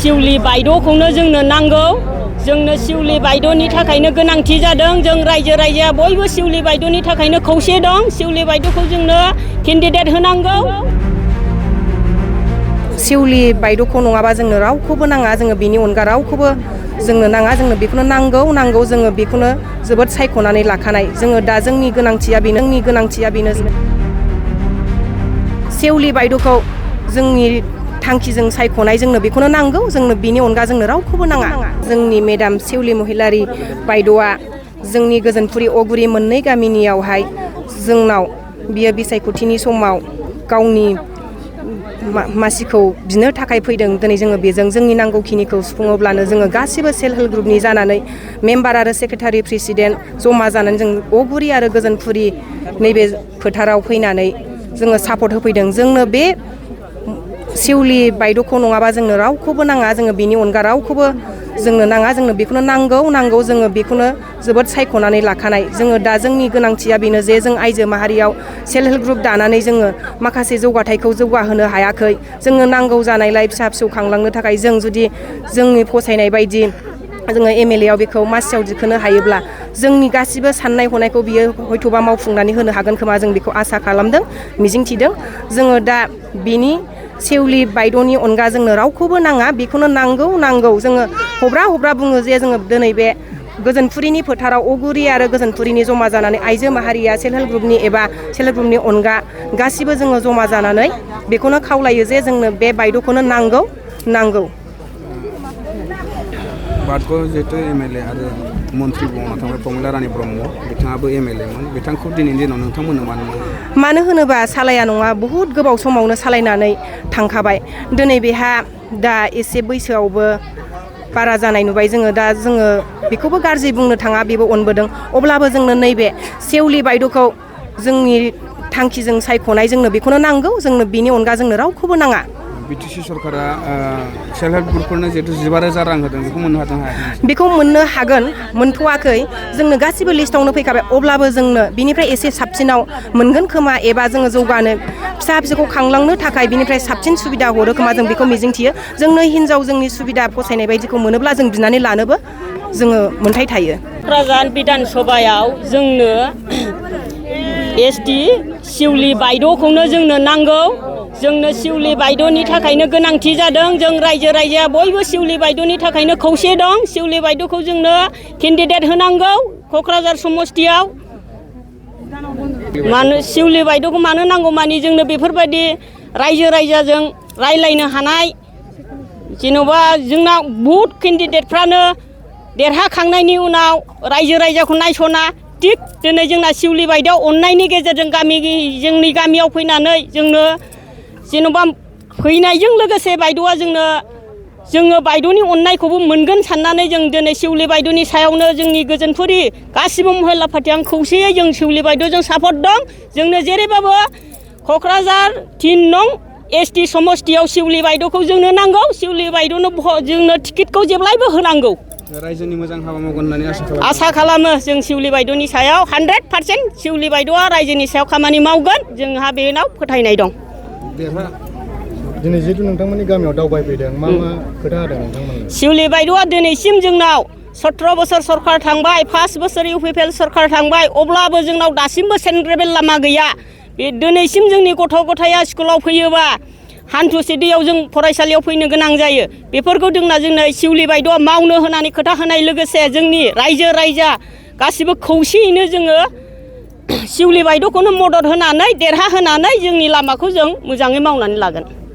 सिउलि बायद'खौनो जोंनो नांगौ जोंनो सिउलि बायद'नि थाखायनो गोनांथि जादों जों रायजो राजाया बयबो सिउलि बायद'नि थाखायनो खौसे दं सिउलि बायद'खौ जोंनो केन्डिडेट होनांगौ सिउलि बायद'खौ नङाबा जोंनो रावखौबो नाङा जोङो बिनि अनगा रावखौबो जोंनो नाङा जोंनो बेखौनो नांगौ जोङो बेखौनो जोबोद सायख'नानै लाखानाय जोङो दा जोंनि गोनांथिया बेनो सिउलि बायद'खौ जोंनि थांखिजों सायख'नाय जोंनो बेखौनो नांगौ जोंनो बिनि अनगा जोंनो रावखौबो नाङा जोंनि मेडाम सिउलि महिलारि बायद'आ जोंनि गोजोनपुरि अगुरि मोननै गामिनियावहाय जोंनाव बियो बिसायख'थिनि समाव गावनि मासिखौ बिनो थाखाय फैदों दिनै जोङो बेजों जोंनि नांगौखिनिखौ सुफुङोब्लानो जोङो गासिबो सेल्फ हेल्प ग्रुपनि जानानै मेम्बार आरो सेक्रेटारि प्रेसिडेन्ट जमा जानानै जों अगुरि आरो गोजोनपुरि नैबे फोथाराव फैनानै जोङो सापर्ट होफैदों जोंनो बे सिउलि बायद'खौ नङाबा जोंनो रावखौबो नाङा जोङो बिनि अनगा रावखौबो जोंनो नाङा जोंनो बेखौनो नांगौ जोङो बेखौनो जोबोद सायख'नानै लाखानाय जोङो दा जोंनि गोनांथिया बेनो जे जों आइजो माहारियाव सेल्फ हेल्प ग्रुप दानानै जोङो माखासे जौगाथायखौ जौगाहोनो हायाखै जोङो नांगौ जानायलाय फिसा फिसौ खांलांनो थाखाय जों जुदि जोंनि फसायनाय बायदि जोङो MLA आव बेखौ मासियाव दिखोनो हायोब्ला जोंनि गासिबो साननाय हनायखौ बियो हयथ'बा मावफुंनानै होनो हागोन खोमा जों बेखौ आसा खालामदों मिजिंथिदों जोङो दा बिनि सिउलि बायद'नि अनगा जोंनो रावखौबो नाङा बेखौनो नांगौ जोङो हब्रा बुङो जे जोङो दिनै बे गोजोनपुरिनि फोथाराव अगुरि आरो गोजोनपुरिनि जमा जानानै आइजो माहारिया सेल्फ हेल्प ग्रुपनि एबा सेल्फ हेल्प ग्रुपनि अनगा गासिबो जोङो जमा जानानै बेखौनो खावलायो जे जोंनो बे बायद'खौनो नांगौ बारग' जिहेतु MLA आरो मन्त्रि बुंनो थाङोब्ला प्रमिला रानी ब्रह्म बिथाङाबो MLA मोन बिथांखौ दिनैनि दिनाव नोंथांमोननो मानो होनोबा सालाया नङा बहुद गोबाव समावनो सालायनानै थांखाबाय दिनै बेहा दा एसे बैसोआवबो बारा जानाय नुबाय जोङो बेखौबो गाज्रि बुंनो थाङा बेबो अनबोदों अब्लाबो जोंनो नैबे सिउलि बायद'खौ जोंनि थांखिजों सायख'नाय जोंनो बेखौनो नांगौ जोंनो बिनि अनगा जोंनो रावखौबो नाङा BTC सरकारा सेल्फ हेल्प ग्रुपफोरनो जिहेतु 15,000 रां होदों बेखौ मोननो हादों बेखौ मोननो हागोन मोनथ'वाखै जोंनो गासिबो लिस्टआवनो फैखाबाय अब्लाबो जोंनो बिनिफ्राय एसे साबसिनाव मोनगोन खोमा एबा जोङो जौगानो फिसा फिसौखौ खांलांनो थाखाय बिनिफ्राय साबसिन सुबिदा हरो खोमा जों बेखौ मिजिंथियो जोंनो हिनजाव जोंनि सुबिदा फसायनाय बायदिखौ मोनोब्ला जों बिनानै लानोबो जोङो मोन्थाय थायो क'क्राझार बिधान सभायाव जोंनो ST सिउलि बायद'खौनो जोंनो नांगौ जोंनो सिउलि बायद'नि थाखायनो गोनांथि जादों जों रायजो राजाया बयबो सिउलि बायद'नि थाखायनो खौसे दं सिउलि बायद'खौ जोंनो केन्डिडेट होनांगौ क'क्राझार समस्तियाव सिउलि बायद'खौ मानो नांगौ मानि जोंनो बेफोरबायदि रायजो राजाजों रायलायनो हानाय जेन'बा जोंना बहुद केन्डिडेटफ्रानो देरहाखांनायनि उनाव रायजो राजाखौ नायस'ना थिग दिनै जोंना सिउलि बायद'आव अननायनि गेजेरजों जोंनि गामियाव फैनानै जोंनो जेन'बा फैनायजों लोगोसे बायद'आ जोङो बायद'नि अननायखौबो मोनगोन साननानै जों दिनै सिउलि बायद'नि सायावनो जोंनि गोजोनपुरि गासिबो महिला पार्टिया खौसेयै जों सिउलि बायद'जों सापर्ट दं जोंनो जेरैबाबो क'क्राझार 3 नं ST समस्तियाव सिउलि बायद'खौ जोंनो नांगौ सिउलि बायद'नो जोंनो टिकेटखौ जेब्लायबो होनांगौ रायजोनि मोजां हाबा मावगोन होननानै आसा खालामो जों सिउलि बायद'नि सायाव 100% सिउलि बायद'आ रायजोनि सायाव खामानि मावगोन जोंहा बेनाव फोथायनाय दं दिनै जिहेतु नोंथांमोननि गामियाव दावबायफैदों मा खोथा होदों नोंथांमोननो सिउलि बायद'आ दिनैसिम जोंनाव 17 बोसोर सरकार थांबाय 5 बोसोर UPPL सरकार थांबाय अब्लाबो जोंनाव दासिमबो सेन्ट्रेल लामा गैया बे दिनैसिम जोंनि गथ' गथाया स्कुलाव फैयोबा हान्थुसे दैयाव जों फरायसालियाव फैनो गोनां जायो बेफोरखौ जोंनो सिउलि बायद'आ मावनो होनानै खोथा होनाय लोगोसे जोंनि रायजो राजा गासिबो खौसेयैनो जोङो सिउलि बायद'खौनो मदद होनानै देरहाहोनानै जोंनि लामाखौ जों मोजाङै मावनानै लागोन